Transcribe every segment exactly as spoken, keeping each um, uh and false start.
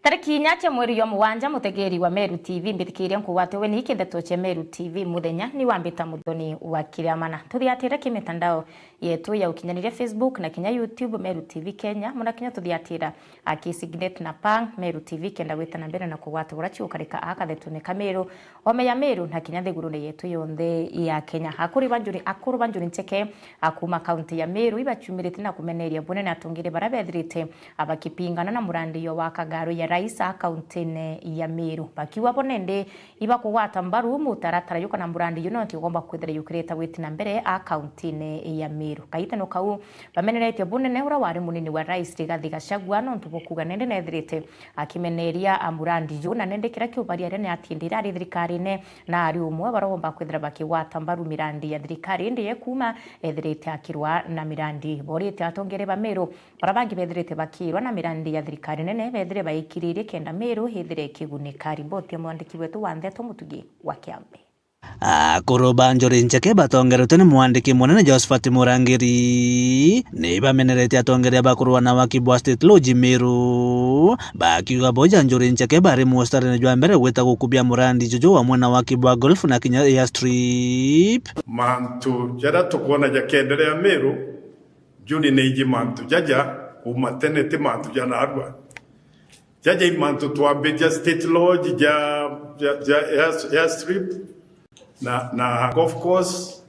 Tariki inya cia mweri jwa mugwanja, mutegeri wa Meru T V, mbithikiria nkugwate weni kindeto cia Meru T V muthenya ni wa mbita Muthoni wa Kiriamana. Tuthiatire ki mitandao yetu ya ukinyaniria, Facebook na kinya YouTube, Meru T V Kenya, muna kinya tuthiatira a ki Signet na Pang, Meru T V, kenda gwita na mbere na kugwata buria ciukarika a kathetune ka Meru, ome ya Meru na kinya nthigurune yetu yonthe ya Kenya. Akuri ba njuri, akuru ba njuri ncheke a kuma kaunti ya Meru ibaciumirite na kumeneria bunene atongeri baria bethirite a bakipingana na murandi yo wa kagaru ya rais a kauntine ya Meru, bakiuga bo nende ibakugwata mbaru mutaratara ju kana murandi ju nontu ugomba kwithira jukirite gwiti na mbere a kauntine ya Meru. Kaitano kau bameneretie bunene uria wari munini wa rais Rigathi Gachagua nontu bukuga nende nethirite akimeneria a murandi ju, na nende kiria kiubariaria ni ati ndi irari thirikarine na ari umwe baria bomba kwithira bakigwata mbaru mirandi ya thirikari, indi ye kuma ethirite akirwa na mirandi. Borite atongeri ba Meru baria bangi bethirite bakirwa na mirandi ya thirikari nene bethire baikiririe kenda Meru ithire ikigunika. Riboti ya mwandiki wetu wa ndeto Mutugi wa Kiambi. Akuru ba njuri ncheke batongeretwe ni mwandiki munene Josephat Murangiri ni bamenerete atongeria bakurwa na waki bwa State Lodge Meru, bakiuga bo ja njuri ncheke bari mustarine jwa mbere gwita gukubia murandi juju wamwe na waki bwa golf na kinya airstrip. Mantu jaria tukwona jakienderea Meru, juni ni iji mantu jaja kuma tene, ti mantu ja narua. Jaja i mantu twambiria State Lodge, ja, ja, ja air, airstrip, na, na golf course,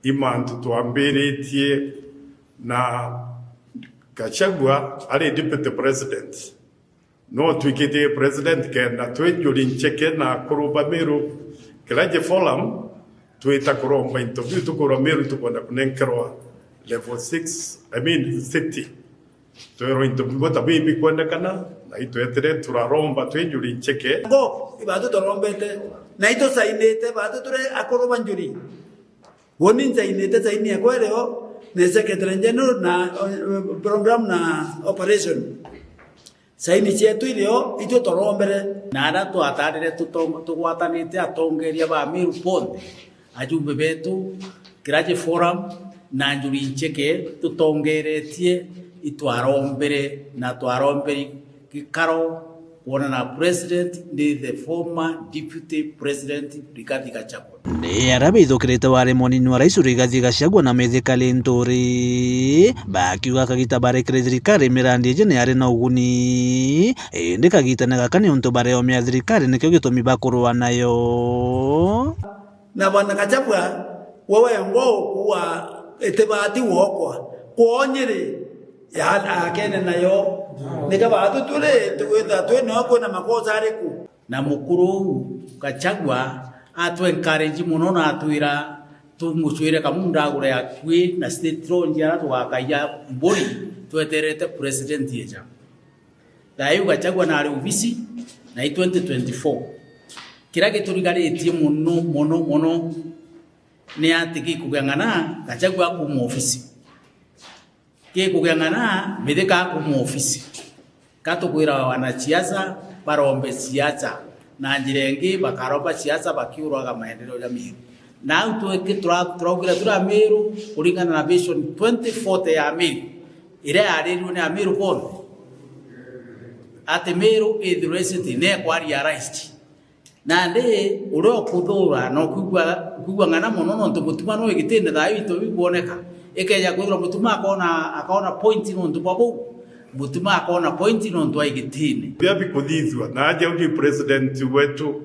i mantu twambiritie na Gachagua ari deputy president. No twikitie president kenda twi njuri ncheke na akuru ba Meru Clergy Forum, twita kuromba into biu tukurwa Meru tukwenda kunenkerwa level six, I mean city. Twerwa into bimwe ta biu bikwendekana, na itwetire turaromba twi njuri ncheke. Ngo, ibatu turombete, na itusainite, batu turi akuru ba njuri. Woni nsainite saini yakwa irio ni Secretary General na, eh, program na operation. Saini cietu irio itwe turombere. Na aria twatarire tuto-, tugwatanite atongeria ba Meru bonthe, ajumbe betu, Clergy Forum na njuri ncheke tutongeretie, itwarombere na twaromberi gikaro kwonana president ni the former deputy president Rigathi Gachagua. Ni aria bithukirite wari munini wa rais Rigathi Gachagua na Mithika Linturi, bakiuga kagita barekere thirikari mirandi iji ni yari na uguni, indi kagitene gaka ni untu bareomia thirikari nikio gitumi bakurwa nayo. Na bwana Gachagua, we wengwa ukuwa itibati wokwa, kwonyiri ya akene nayo. Nika batu turi, twitha twinio kwina makosa ariku? Na mukuru uu Gachagua atwe encourage mono na atwira tumucwire kamunda agure akui na State Lodge aria tugakaia mburi tweterete president eja. Thayu Gachagua nari obisi na i twenty twenty-four. Kiria giturigaritie mono, mono, mono ni ati gikugeng'ana Gachagua akuma obisi. Gikugeng'ana Mithika akuma obisi. Ka tukwira wanasiasa barombe siasa na njira ingi, bakaromba siasa bakiuraga maendeleo ja Meru. Na au twiki tura-, turaugire turi a Meru kuringana na Vision twenty forty ya Meru, iria yarirwe ni a Meru bonthe, ati Meru ithirwe city ni ekwa realized. Nandi uria ukuthura na ukwigua, ukwigua ng'ana mono nontu mutuma no igitine thayu into bikwoneka. Ikeja kwithirwa mutuma akona, akona point nontu bwa buu, mutuma akona point nontu a igitine. Bia bikuthithua, na aja uju president wetu,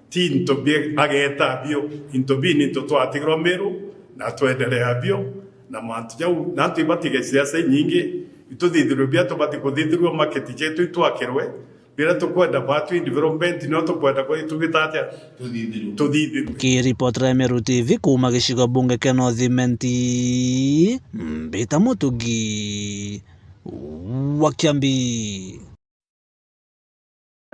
ti into bia ageta bio, into bini into twatigirwa Meru, na twenderea bio, na mantu jau, na antu ibatige siasa inyingi, ituthithirwe bia tubati kuthithirwa market jetu itwakirwe, biria tukwenda batu in development, no tukwenda kwa tugita atia? Tuthithirwe. Tuthithirwe. Kiripotera ya Meru T V kuma gicigo bunge kia North Imenti, Mbita Mutugi wa Kiambi.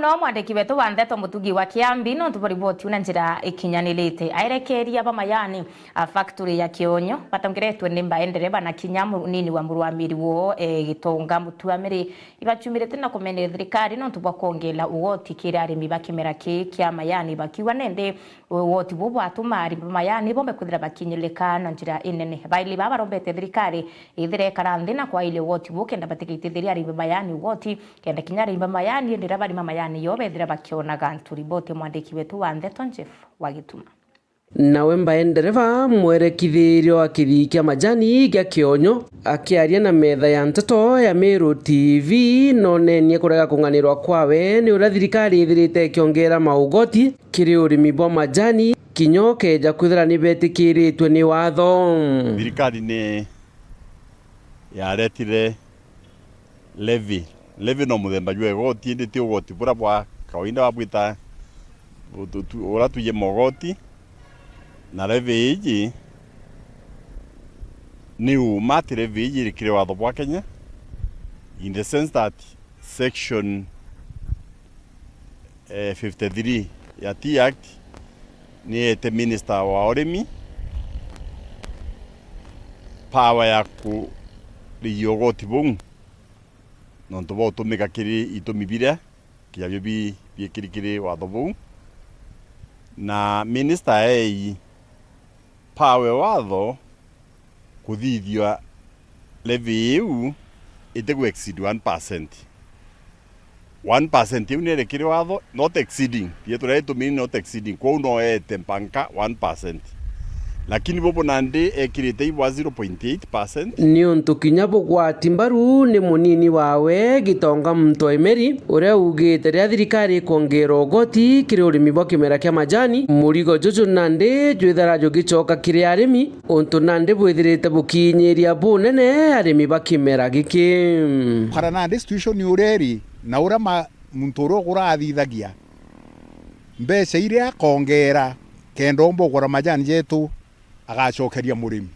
No mwandiki wetu wa ndeto Mutugi wa Kiambi, nontu bwa riboti una njira ikinyanirite. Aerekeria ba mayani a factory ya Kionyo batongeretwe ni mbae ndereba na kinya munini wa murwamiri woo, e, Gitonga Mutuamiri, ibachumirite na kumenera thirikari nontu bwa kwongela ugoti kiri arimi ba kimera ki kia mayani, bakiuga nende ugoti buu bwatuma arimi ba mayani bombe kwithira bakinyirika na njira inene. Baili baa barombete thirikari ithire ikara nthi na kwailia ugoti buu kenda batiga itithiria arimi ba mayani ugoti, kenda kinya arimi ba mayani, indi riria barima mayani yoo bethira bakionaga antu. Riboti ya mwandiki wetu wa ndeto Jeff wa Gituma. Nawe mbae ndereba mwerekithirio wa kithii kia majani gia Kionyo akiaria na metha ya nteto ya Meru T V nonenie kurega kung'anirwa kwawe ni uria thirikari ithirite ikiongera maugoti kiri urimi bwa majani kinya ukeja kwithira ni betikiritwe ni watho. Thirikari ni yaretire levy. Levy no muthemba jwa igoti, indi ti ugoti buria bwa kawaida babwita utu-, tu-, uria twiji mogoti. Na levy iji ni uma ati levy iji iri kiri watho bwa Kenya, in the sense that section, eh, fifty-three ya Tea Act ni ete minister wa urimi power ya kurigia ugoti buu nontu bwa utumika kiri itumi biria kinya bio bi-, biikiri kiri watho buu. Na minister ei power watho kuthithia levy iu itigu exceed one percent. One percent iu ni iri kiri watho, not exceeding. Rietwa ria itumini, not exceeding. Kwou no eete mpanka one percent. Lakini bubu nandi ekirite ibwa zero point eight percent. Ni untu kinya bugwati mbaru ni munini wawe Gitonga Muntu Emeri, uria ugite riria thirikari ikwongera ugoti kiri urimi bwa kimera kia majani, murigo juju nandi jwithara jugicoka kiri arimi, untu nandi bwithirite bukinyiria bunene arimi ba kimera giki. Kara nandi situation uria iri, na uria ma-, muntu uria ugura athithagia, mbeca iria akongera kenda umba ugura majani jetu, agacokeria murimi.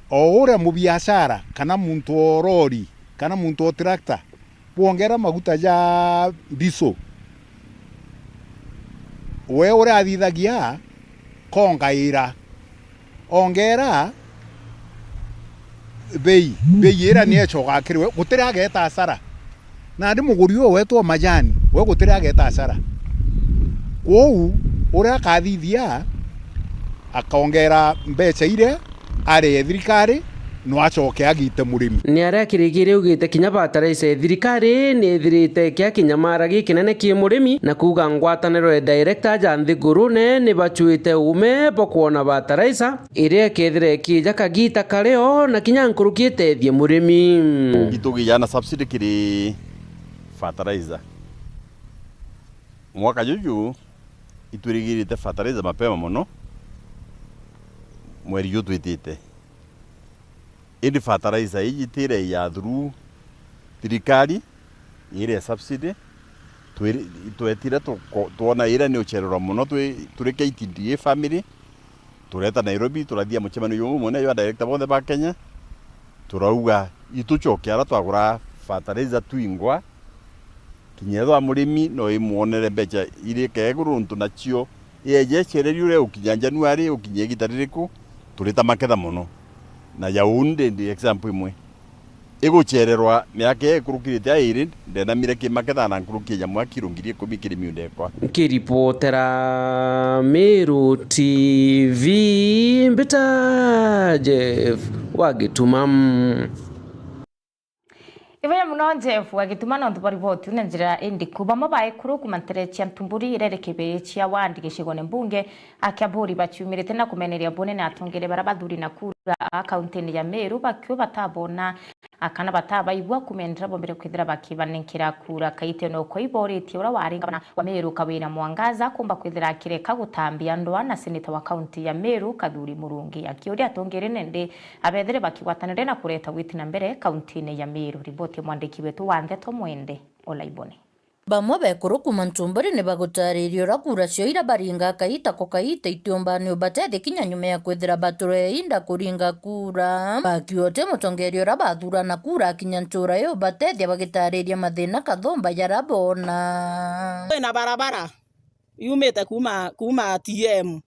O uria mubiashara, kana muntu o rori, kana muntu o tractor, bwongera maguta ja ndiso, we uria athithagia kongaira, ongera bei, bei ira ni ecokaa kiri we, gutiri ageta asara. Nandi muguri uyu wetu wa majani, we gutiri ageta asara. Kwou uria akathithia, akongera mbeca iria aree thirikari, no acoke agite murimi. Ni aria kirigiri ugite kinya bataraisa ya thirikari ni ithirite ikia kinyamara gikinene ki murimi, na kuuga ngwataniro ya director ja nthigurune ni bachuite uume bwa kwona bataraisa iria ikethira ikija kagita kario na kinya nkuruki itethie murimi. Itugija na subsidy kiri fertilizer. Mwaka juju itwirigirite fertilizer mapema mono mweri ju twitite. Indi fertilizer iji itire ya through thirikari, ni ire subsidy. Twiri-, twetire tuko-, twona ira ni ucererwa mono twi, turi K T D A family. Tureta Nairobi, turathia mucemanio jumwe munene jwa director bonthe ba Kenya. Turauga, itucoke ara twagura fertilizer twingwa, kinya ethwa murimi no imwonere mbeca iri keguru, nontu nacio yeje icererie uria ukinya January, ukinya igita ririku, turita maketha mono. Na ya uu ndi, ndi example imwe. Igucererwa miaka ii ikurukirite ya iiri, ndenamire ki maketha na nkuruki ya nyamwaki irungi ria ikumi kiri miunda ekwa. Nkiripotera Meru T V, mbita Jeff wa Gituma. Ibuya muno Jeff wa Gituma nontu bwa riboti na njira indiku. Bamwe ba ekuru kuma ntere cia Ntumburi iria iri kibiri cia ward gicigone mbunge a Kiaburi baciumirite na kumeneria bunene atongeria baria bathuri na kura a kauntini ya Meru, bakiuga batabona kana batabaigua kumendera bombere kwithira bakibanenkera kura. Kaite no koiboritie uria wari ngavana wa Meru Kawira Mwangaza kumba kwithira akireka gutambia ndwaa na seneta wa kaunti ya Meru Kathuri Murungi, akiuria atongeria nende abethire bakigwatanire na kureta witi na mbere kauntini ya Meru. Riboti ya mwandiki wetu wa ndeto Mwende Olaiboni. Bamwe ba ekuru kuuma Ntumburi ni bagutariria uria kura cio iria baringa kaita ko kaita itiumba ni ubatethia kinya nyuma ya kwithira baturee inda kuringa kura. Bakiuga uti mutongeria uria bathurana kura akinya ntura iu ubatethia bagitariria mathina kathumba jaria boona. Kwina barabara yumite kuuma, kuuma T M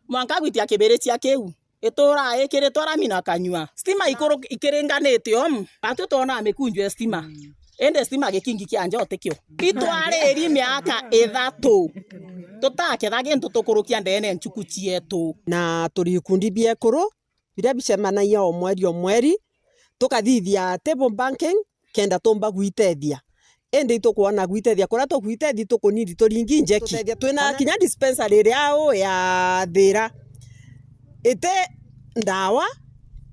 mwanka gwitia kibiricia kiu. Ituraa ikiri twarami na kanyua. Stima ikuru ikiringanite omu. Atwi twonaa mikunju ya stima. Indi stima gikingi kia nja utikio. Itwariri miaka ithatu. Tutaketha gintu tukurukia ndeene nchuku cietu. Na turi ikundi bia ekuru, biria bicemanagia o mweri o mweri, tukathithia table banking, kenda tumba gwitethia. Indi itukwona gwitethia kuria tukwitethia, tukunindi turingi njeki. Tutethia twina kinya dispensary iria au ya Thira. Iti ndawa,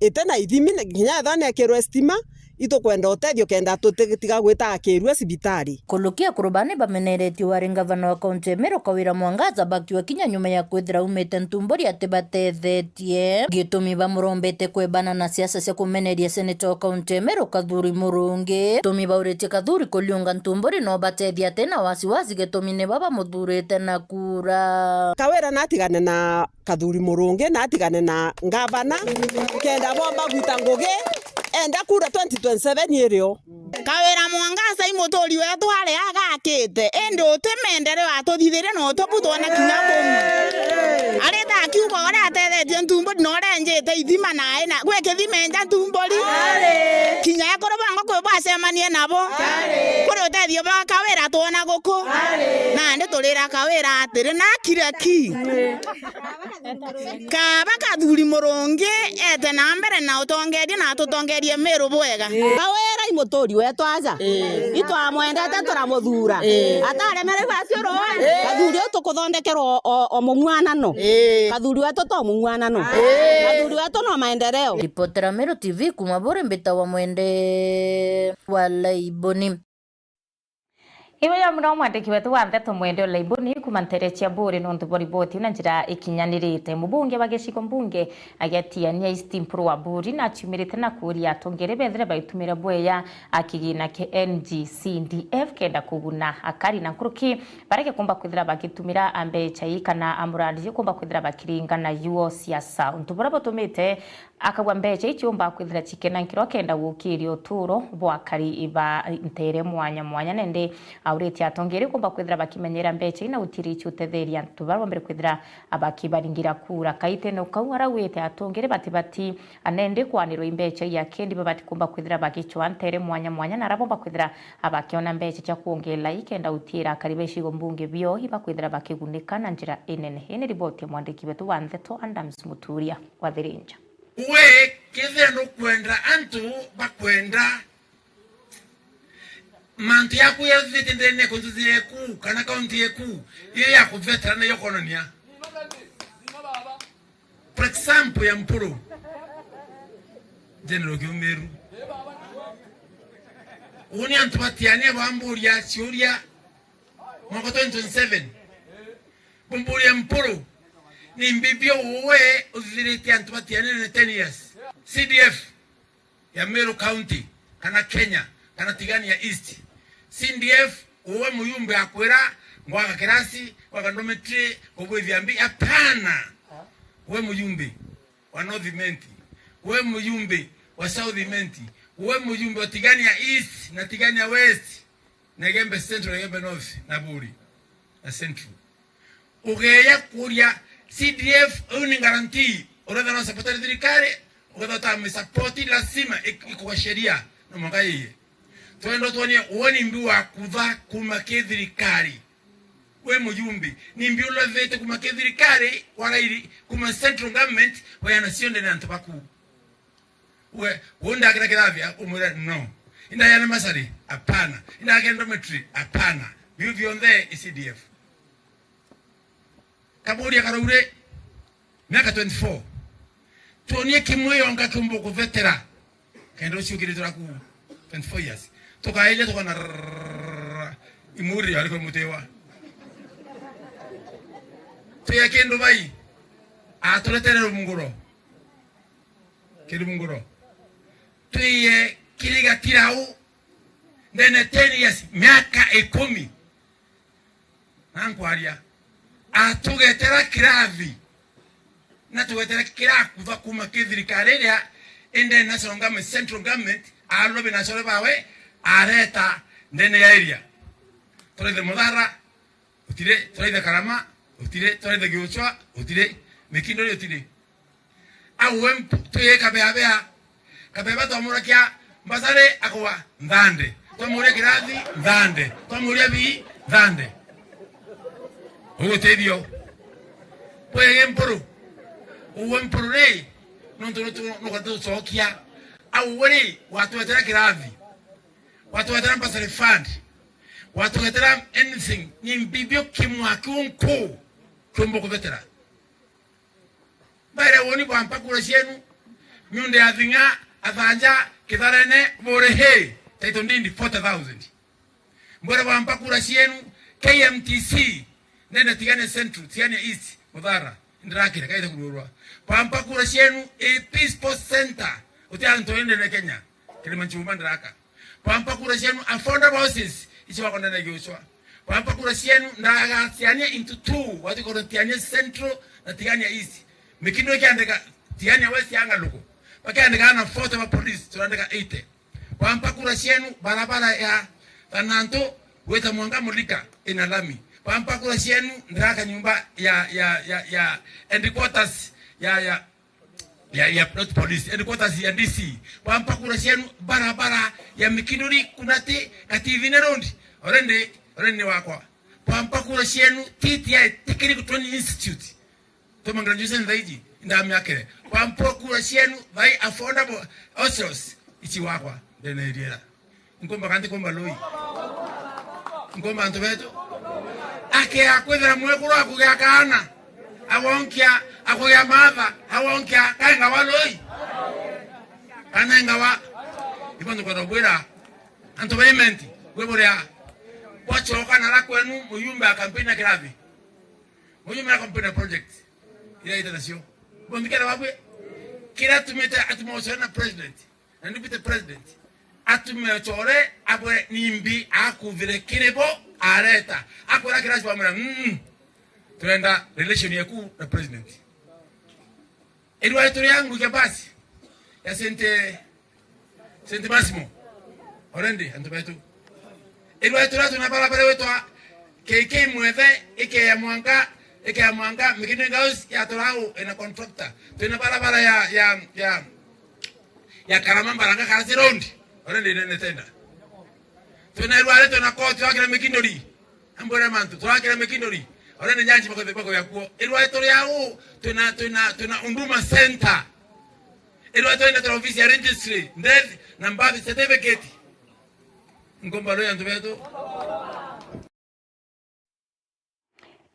iti na ithimi, kinya ethwa nekirwe stima, itukwenda utethio kenda tutitiga gwita akirua cibitari. Kulukia kurubani bameneretie wari ngavana wa kaunti ya Meru Kawira Mwangaza bakiuga kinya nyuma ya kwithira aumite Ntumburi ati batethetie. Gitumi bamurombete kwebana na siasa cia kumeneria seneta wa kaunti ya Meru Kathuri Murungi. Gitumi bauritie Kathuri kuliunga Ntumburi no batethia ati na wasiwasi gitumi nibo bamuthurite na kura. Kawira natigane na Kathuri Murungi na atigane na ngavana, kenda bomba gwita ngugi, enda kura twenty twenty-seven irio. Kawira Mwangaza i muturi wetu ari agakite, indi uti maendeleo atuthithirie na utubu twona kinya bumwe. Arita akiuga uria atethetie Ntumburi na uria enjite ithima na aina gwi kithima enja Ntumburi. Kinya ekuru bongwa kwi bwacemanie nabo. Kuri utethio bwa Kawira twona guku. Nandi turira Kawira atiri, nakire ki? Kaaba Kathuri Murungi ete na mbere na utongeria na atutongerie Meru bwega. Kawira i muturi wetu aja. Itwamwendete turamuthura. Ataremererwa aciurwa. Kathuri uyu tukuthondekerwa o, o, o mung'wanano. Kathuri wetu to mung'wanano. Kathuri wetu no maendeleo. Ripotera Meru T V kuma Buuri mbitawa Mwende wa Laiboni. Iwe ya muno mwandiki wetu wa ndeto Mwende Olaiboni kuma ntere cia Buuri nontu bwa riboti na njira ikinyanirite. Mubunge wa gicigo mbunge agiatiania East Mpuru wa Buuri na aciumirite na kuuria atongeri bethire baitumire bweya a kigina kia N G C D F kenda kuguna akari na nkuruki bareke kumba kwithira bagitumira a mbecha ii kana a muradi kumba kwithira bakiringana yuo siasa. Untu buria butumite Akauga mbecha iu ciumba kwithira cikena nkiro kenda gukiria uturo bwa akari ba ntere mwanya mwanya, na indi auritie atongeri kumba kwithira bakimenyera mbecha ii na gutiri ici utetheria antu baria bombere kwithira bakibaringira kura. Kaitene kau arauite atongeri batibati anende kwanirwa i mbecha ii akendi babati kumba kwithira bagicwa ntere mwanya mwanya, na aria bomba kwithira bakiona mbecha cia kwongela ii kenda gutiira akari ba icigo mbunge bio ibakwithira bakigunika na njira inene. Ii ni riboti ya mwandiki wetu wa ndeto Adams Muturia wa Thirinja. We, kethira nukwenda antu bakwenda, mantu yaku yathithite nthene ya constituency yeku, kana county yeku, iyo ya kuvetera nayo konania. For example ya Mpuru, General Kiumiru. Uni antu batiania bamburia ciuria, mwaka twenty twenty-seven. Bumburia Mpuru, ni mbibio uwe uthithiritie antu batiania na ten years. C D F ya Meru County, kana Kenya, kana Tigania East. C D F, uwe muyumbe akwira, ngwaka kirasi, ngwaka dormitory, ngubwithia mbi, hapana. Uwe muyumbe wa North Imenti, uwe muyumbe wa South Imenti, uwe muyumbe wa Tigania East na Tigania West, na Igembe Central, na Igembe North, na Buuri, na Central. Ugeya kuria C D F, uyu ni guarantee. Uretha no support thirikari, ugetha utamisupport, lazima ik-, ikugwa sheria, no mwanka yiye. Twenda tuonie uwe ni mbi wa kutha kuma ki thirikari. We muyumbi, ni mbi ulethe kuma ki thirikari, warairi kuma central government, wayana cionde ni antu baku. We, we ndakira kirathi, a-, umwire, "No." Indayana masari? Hapana. Indakira dormitory? Hapana. Biu bionthe i C D F. Kaburia karaure, miaka twenty-four. Tuonie kimwe yonka kiumba kuvetera. Kenda ucio kiri turaku twenty-four years. Tukaeja tukona rrrr, imuri ariko mutiwa. Tuya kindu bai. Aturetere rumunguro. Kirumunguro. Twiye kiri gatirau. Ndene ten years, miaka ikumi. Na nkwaria, atugetera kirathi, na tugetera kirakutha kuma ki thirikari iria indi national government, central government, arobe na acore bawe, areta ndene ya area. Turaithe Muthara, utiri, turaithe Karama, utiri, turaithe Giuchwa, utiri, Mikinduri, utiri. Au we mp-, tuye kabea bea. Kabea bea twamurakia mbasari akauga nthande. Twamuria kirathi nthande. Twamuria bii nthande. Ugutethio. Bwege mpuru. Uwe mpuru ri, nontu nutu-, nuka tucokia. Au we ri, watwetera kirathi. Watwetera mbasari fund. Watwetera anything. Ni mbibio kimwa kiunku. Kiumba kubetera. Mbere woni bwampa kura cienu, miunda ya Thing'a, Athanja, Kitharene, Buri hi, title deed forty thousand. Mbere bwampa kura cienu, K M T C, ndene Tigania Central, Tigania East, Muthara, ndirakire, kaita kururwa. Bwampa kura cienu, A P Sports Center, uti antu ende ne Kenya, Kirimanjuma ndiraka. Bwampa kura cienu affordable houses, ici wakondana Giuchwa. Bwampa kura cienu ndagatiania into two, wati koro Tigania Central na Tigania East. Mikindo ikiandika Tigania West ya Ngaluku. Bakiandika na forty ba police, turandika eighty. Bwampa kura cienu barabara ya Thanantu gwita Mwanga Mulika ina lami. Bwampa kura cienu ndiraka nyumba ya, ya, ya, ya headquarters ya, ya ya, ya, not police, headquarters ya D C. Bwampa kura cienu barabara ya Mikinduri kunati Gatithine Road. Already, already ni wakwa. Bwampa kura cienu T T I, Technical Training Institute. Tuma graduation thaiji, ndamiakire. Bwampa kura cienu thai affordable hostels. Ici wakwa, ndene iriera. Nkomba kanti komba loi. Nkomba antu betu. Ake akwithira mwekuru akugia kaana. Agwonkia, akugia maatha, agwonkia, kaenga wa loi. Kana enga wa. Ibo ntukwenda kubwira antu ba Imenti, gwe buria. Bwachoka na la kwenu muyumbe ya campaign ya kirathi. Muyumbe ya campaign ya project. Ira ita nacio. Bombikira babwe. Kira tumite atuma ucera na president. Na deputy president atume Ochore abwe nimbi akuthire kiri bo areta. Akwira kiraci bamwira, "Mm, turenda relation yaku na president." Irwa itu ria ngukia basi ya Saint, Saint Massimo. Already, antu betu. Irwa itu ria tuna barabara wetwa K K Mwethe, ikeya Mwanga, ikeya Mwanga, Mikinduri House ya Torau ina contractor. Tuna barabara ya, ya, ya, ya Karama Mbaranga Karasi Road. Already nene tenda. Tuna irware tuna koti wakira Mikinduri. Ambore mantu, turakira Mikinduri. Already nyanji bako, bako ya kuo. Irware turi au, tuna, tuna, tuna Huduma Center. Irware turi na ofisi ya registry, death na birth certificate. Ngomba roya ntu betu.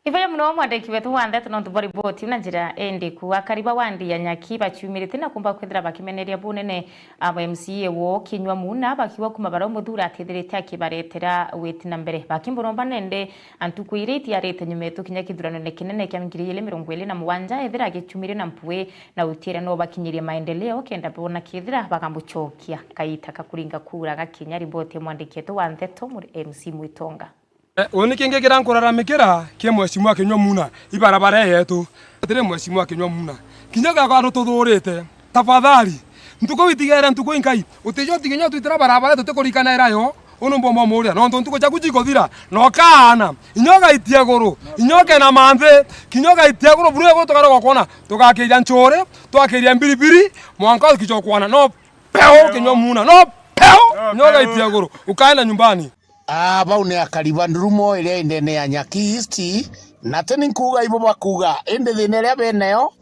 Ibeya muno mwandiki wetu wa ndeto nontu bwa riboti na njira indiku. Akari ba wandi ya Nyaki baciumirite na kumba kwithira bakimeneria bunene aba M C A wo kinywa muna bakiuga kuma baria umuthuri atithirite akibaretera witi na mbere. Bakimburomba nende antuku iria itiarite nyuma yetu kinya kithuranone kinene kia ngiri igiri mirongo iri na mugwanja ethira agicumire na mpui na utiira no bakinyirie maendeleo kenda bona kethira bakamucokia kaita ka kuringa kura gakinya. Riboti ya mwandiki wetu wa ndeto muri M C Mwitonga. Eh, uni kingi kira nkuraramikira ki Mheshimiwa Kinyua Muna, ibarabara yetu. Atiri Mheshimiwa Kinyua Muna. Kinya gakwa nututhurite. Tafadhali. Ntuku itigere ntuku inkai. Utijo tiginya twitira barabara tutikurikanaira yo. Unu mbomba muria. Nontu ntuku ciaku cikuthira. No kaana. Inya ugaitia iguru. Inya ukena manthi. Kinya ugaitia iguru. Buru iguru tugaroka kwona. Tugakiria nchuri. Twakiria mbiribiri. Mwanka ukichokwana. No peu Kinyua Muna. No peu. Inya ugaitia iguru. Ukaenda nyumbani. Aa, bau ni akari ba ndurumo iria indene ya Nyaki East, na ti ni nkuuga ibo bakuuga, indi thina iria benayo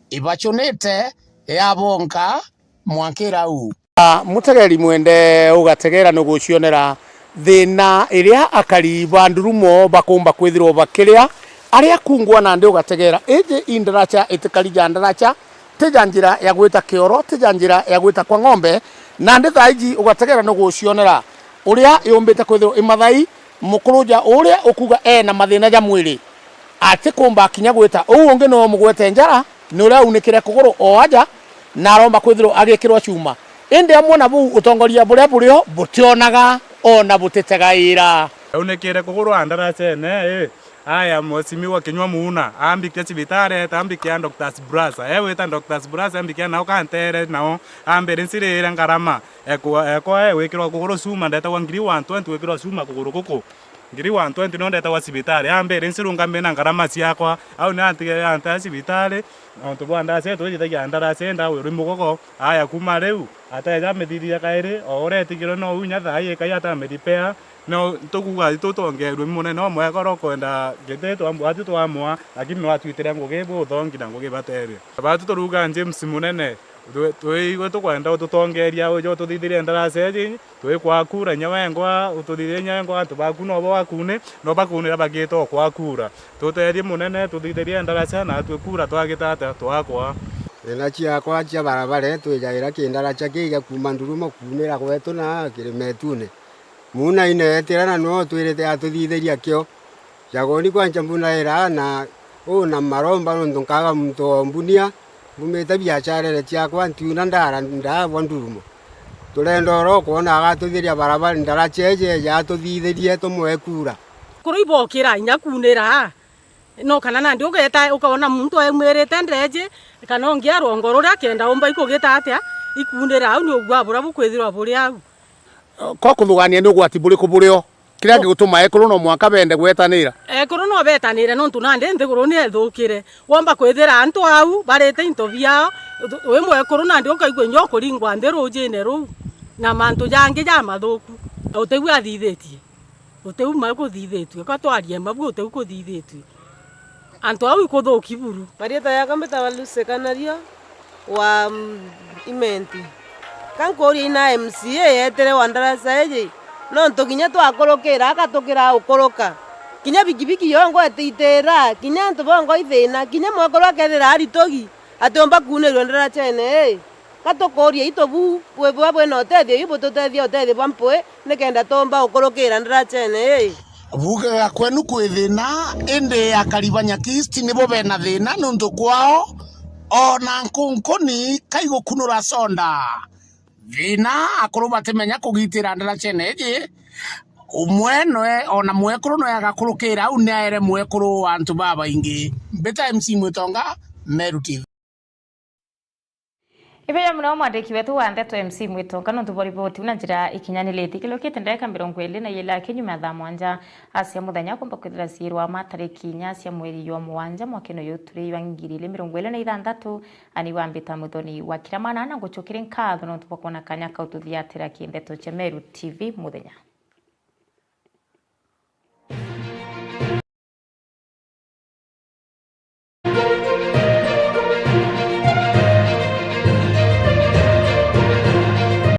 ibacunite ya bonka mwankira uu. Aa, mutegeri mwende ugategera nugucionera thina iria akari ba ndurumo bakumba kwithirwa bakiria, aria kungwa nandi ugategera. Iji i ndaraca itikari ja ndaraca, ti ja njira ya gwita kioro, ti ja njira ya gwita kwa ng'ombe, nandi thaa iji ugategera nugucionera uria yumbite kwithirwa i mathai, mukuruja uria ukuga ena mathina ja mwiri, atikumba kinya gwita. Uu ungi niwe umugwete njara, ni uria aunikire kuguru o aja, na aromba kwithirwa agikirwa chuma. Indi amwe na buu utongoria buria burio butionaga, ona butitegaira. Aunikire kuguru a ndaracene, ii. Aya, mheshimiwa Kinyua Muuna, ambikia cibitari, eta ambikia Doctors Brasa. E wita Doctors Brasa, ambikia nao kantere nao, ambere ncirire ngarama. Ekwa, ekwa, e wikirwa kuguru cuma, ndetagwa ngiri one twenty wikirwa cuma kuguru guku. Ngiri one twenty no ndetagwa cibitari. Ambere ncirungamire na ngarama ciakwa. Au ni antige, antea cibitari, nontu bwa ndaraca ii, twithithagia ndaraca ii, ndawa iri mugogo. Aya, kuma riu, ateja amithithia kairi, o uria etigirwe no u inya thaa ii, ikai atamiripea. No tukuuga tutongerue munene umwe akoro kwenda giti twambwa atu twamwa, lakini no atwitire ngugi buthongi na ngugi bateria. Batu turuga James Munene, twi, twi, tukwenda ututongeria uje ututhithirie ndaraca iji, twi kwa kura, inya wengwa ututhithirie, inya wengwa antu baku no bo wakune, no bakunira bagite o kwa kura. Tutethie munene, tuthithirie ndaraca, na atwi kura twagita atia twakwa. Thina ciakwa cia barabara, twijaira ki ndaraca kii gia kuuma Ndurumo kuunira gwetu na kiri Metune. Muuna ine etira na nwe utwirite atuthithiria kio. Jagoni kwanja mbunaira na uu na maromba nontu nkaga muntu o mbunia, mbumite biacarene ciakwa ntiuna ndara ndaabwa Ndurumo. Turenda oro kwona agatuthiria barabara ndaraca iji eja atuthithirie tumwe kura. Kuru ibokira inya kuunira, no kana nandi ugeeta ukoona muntu aumwirite ndeeji, kana ungi a rwongo ruria akenda umba ikugita atia, ikuunira au ni ugua buria bukwithirwa buri au. Ko kuthugania ni ugwati buriku burio? Kiria gigutuma ekuru no mwanka bende gwetanira? Ekuru no betanire nontu nandi nthiguru ni ethukire. Womba kwithira antu au barite into biao, wi mwekuru nandi ukaigua inya ukuringwa nthi rujine ruu, na mantu jangi jamathuku, utiu athithitie. Utiu ma kuthithitue, ka twarie ma bu utiu kuthithitue. Antu au ikuthuki buru. Marieta yakwa mbitagwa Lucy Kanario wa, mm, Imenti. Ka nkuuria ina M C A yeetire wa ndaraca iji, nontu kinya twakurukira, akatukira ukuruka. Kinya bikibiki yongwa itiitira, kinya antu bongwa ithina, kinya mwekuru akethira aritugi, atiumba kuunirua ndaracene ii. Ka tukuuria itu bu, bwi bwa bwina utethio, ibu bututethia utethio bwa mpwi, nikenda tuumba ukurukira ndaracene ii. Buugaga kwenu kwi thina, indi akari ba Nyakisti nibo bena thina, nuntu kwao ona nkunkuni kaigukunura sonda. Thina, akuru batimenya kugitira ndaracene iji. Umwe noe, ona mwekuru noe agakurukira au, ni aere mwekuru wa antu babaingi. Mbita M C Mwitonga, Meru T V. Ibeja muno mwandiki wetu wa ndeto M C Mwitonga nontu bwa riboti iu na njira ikinyaniritie. Kilukite ndagika mirongo iri na iri akinyuma ya thaa mwanja cia muthenya, kumba kwithira ciirwa ma tariki inya cia mweri jwa mugwanja mwakene uyu turi jwa ngiri iri mirongo iri na ithanthatu, ani wambita Muthoni wa Kiramana, na ngucukiri nkatho nontu bwa kwona kanya kau tuthiatira ki ndeto cia Meru T V muthenya.